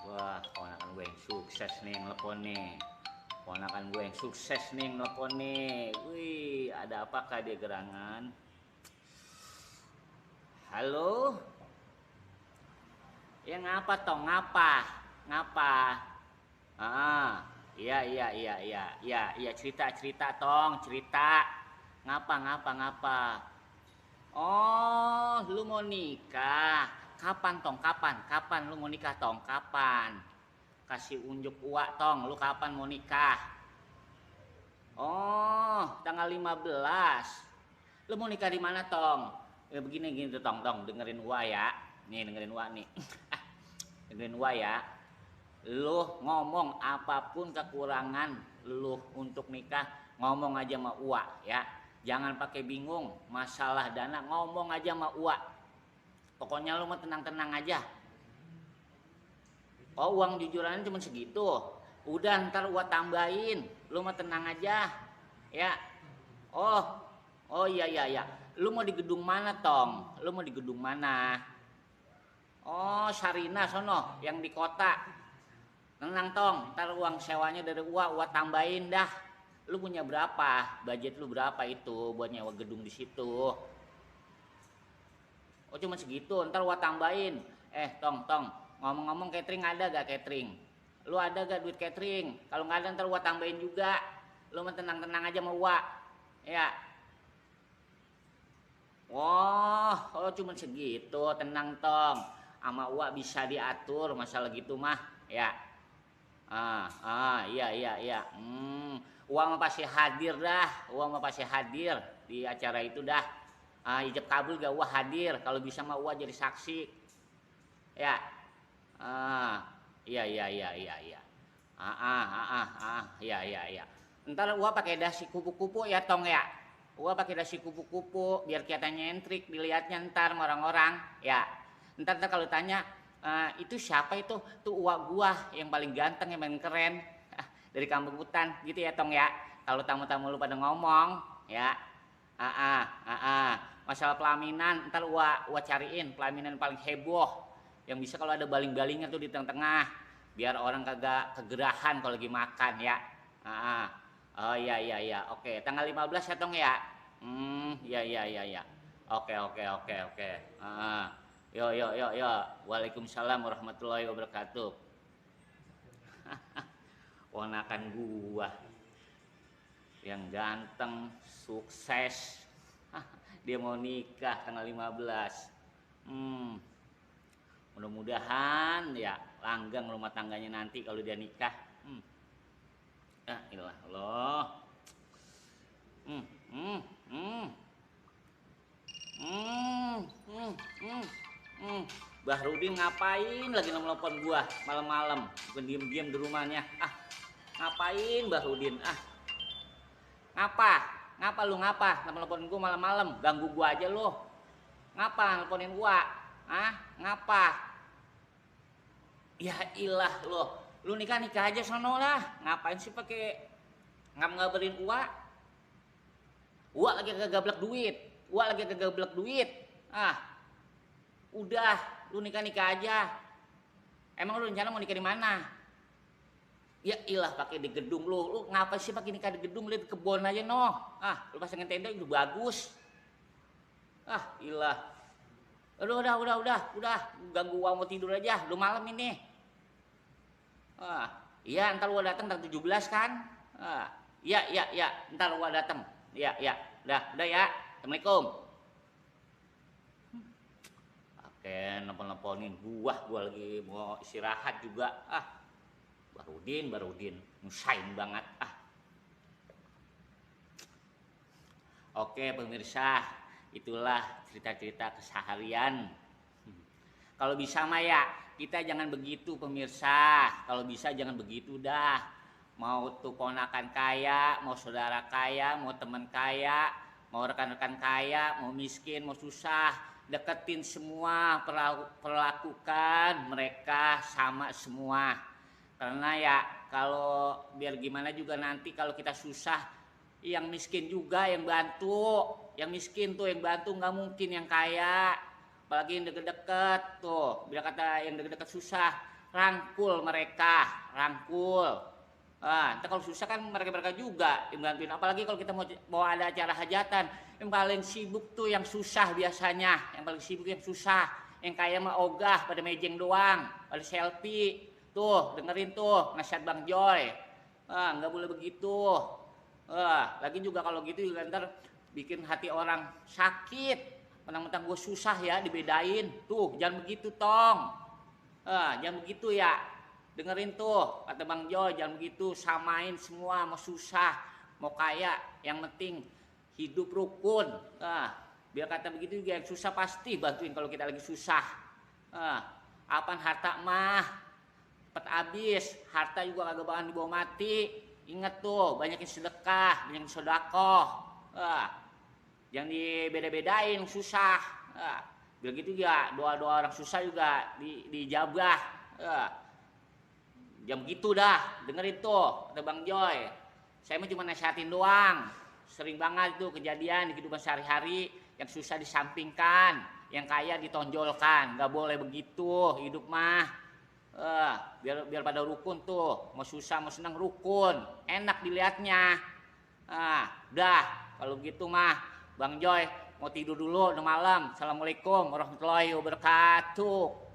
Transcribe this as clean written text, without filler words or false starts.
Wah, ponakan gue yang sukses nih ngelepon nih. Ponakan gue yang sukses nih ngelepon nih. Wih, ada apakah dia gerangan? Halo? Ya ngapa tong? Ngapa? Ngapa? Ah, iya, cerita tong, cerita. Ngapa, ngapa, ngapa? Oh, lu mau nikah? Kapan tong? Kapan? Kapan lu mau nikah tong? Kapan? Kasih unjuk uak tong, lu kapan mau nikah? Oh, tanggal 15. Lu mau nikah di mana tong? Ya begini gini tuh tong, dengerin uak ya. Nih dengerin uak nih. Dengerin uak ya. Lu ngomong apapun kekurangan lu untuk nikah, ngomong aja sama uak ya. Jangan pakai bingung masalah dana, ngomong aja sama uak. Pokoknya lu mah tenang-tenang aja. Oh, uang jujuran cuma segitu. Udah ntar gua tambahin. Lu mah tenang aja. Ya. Oh. Oh iya. Lu mau di gedung mana, Tong? Lu mau di gedung mana? Oh, Sarina sono, yang di kota. Tenang, Tong. Ntar uang sewanya dari gua tambahin dah. Lu punya berapa? Budget lu berapa itu buat nyewa gedung di situ? Oh, cuma segitu. Ntar gua tambahin. Tong. Ngomong-ngomong catering ada gak catering? Lu ada gak duit catering? Kalau nggak ada ntar gua tambahin juga. Lu mah tenang-tenang aja sama gua. Ya. Oh, cuma segitu. Tenang tong. Sama gua bisa diatur masalah gitu mah. Ya. Iya. Gua mah pasti hadir dah. Gua mah pasti hadir di acara itu dah. Ijab kabul gak gua hadir. Kalau bisa mah gua jadi saksi. Ya. Ah, iya. Iya. Ntar gua pakai dasi kupu-kupu ya tong ya. Gua pakai dasi kupu-kupu biar kelihatan nyentrik dilihatnya ntar sama orang-orang ya. Ntar kalau tanya itu siapa itu? Tuh uak gua yang paling ganteng yang paling keren dari kampung hutan gitu ya tong ya. Kalau tamu-tamu lu pada ngomong ya. Masalah pelaminan ntar gua cariin pelaminan paling heboh yang bisa kalau ada baling-balingnya tuh di tengah-tengah biar orang kagak kegerahan kalau lagi makan ya. Oh iya. Oke, tanggal 15 ya tong ya. Iya. Oke. Yo. Waalaikumsalam warahmatullahi wabarakatuh. Ponakan gua yang ganteng, sukses. Dia mau nikah tanggal 15. Mudah-mudahan ya langgeng rumah tangganya nanti kalau dia nikah. Ilah Allah. Hmm, hmm, hmm. Hmm, hmm, hmm, hmm. Bahrudin ngapain lagi nelfon gua malam-malam? Bukan diem-diem di rumahnya. Ngapain Bahrudin? Ngapa? Ngapa lu ngapa? Nelfon gua malam-malam, ganggu gua aja lu. Ngapa nelfonin gua? Ngapa? Ya ilah lo. Lu nikah aja sono lah. Ngapain sih pakai ngabarin gua? Gua lagi kegablek duit. Udah, lu nikah aja. Emang lu rencana mau nikah di mana? Ya ilah pakai di gedung lu. Lu ngapa sih pakai nikah di gedung? Lihat kebon aja noh. Lu pasangin tenda udah bagus. Ilah. Udah. Ganggu gua mau tidur aja. Udah malam ini. Iya, ntar gua datang tanggal 17 kan? Iya. Ntar gua datang. Iya. Udah ya. Assalamualaikum. Oke, nelpon-nelponin gua lagi mau istirahat juga. Bahrudin, nyusahin banget. Oke, pemirsa, itulah cerita-cerita keseharian. Kalau bisa mah ya, kita jangan begitu pemirsa. Kalau bisa jangan begitu dah. Mau tuh ponakan kaya, mau saudara kaya, mau teman kaya, mau rekan-rekan kaya, mau miskin, mau susah, deketin semua, perlakukan mereka sama semua. Karena ya kalau biar gimana juga nanti kalau kita susah, yang miskin juga yang bantu. Yang miskin tuh yang bantu, nggak mungkin yang kaya. Apalagi yang deket-deket tuh, bila kata yang deket-deket susah, rangkul mereka, rangkul. Ntar kalau susah kan mereka juga yang bantuin. Apalagi kalau kita mau ada acara hajatan, yang paling sibuk tuh yang susah biasanya, yang paling sibuk yang susah, yang kayak mah ogah pada mejeng doang, pada selfie. Tuh dengerin tuh nasihat Bang Joy. Nggak boleh begitu. Lagi juga kalau gitu juga ntar bikin hati orang sakit. Mentang-mentang gue susah ya dibedain. Tuh jangan begitu tong. Jangan begitu ya. Dengerin tuh kata Bang Joy, jangan begitu, samain semua, mau susah mau kaya, yang penting hidup rukun. Biar kata begitu juga yang susah pasti bantuin kalau kita lagi susah. Apaan harta mah cepet habis, harta juga kagak bakalan dibawa mati. Ingat tuh, banyakin sedekah, banyakin sedekah. Jangan dibeda-bedain susah. Biar gitu ya, doa-doa orang susah juga dijabah. Jam gitu dah, dengerin tuh kata Bang Joy. Saya mah cuma nasihatin doang. Sering banget tuh kejadian di kehidupan sehari-hari yang susah disampingkan, yang kaya ditonjolkan. Nggak boleh begitu hidup mah. Biar pada rukun tuh, mau susah mau senang rukun, enak dilihatnya. Udah kalau gitu mah Bang Joy mau tidur dulu, udah malam. Assalamualaikum warahmatullahi wabarakatuh.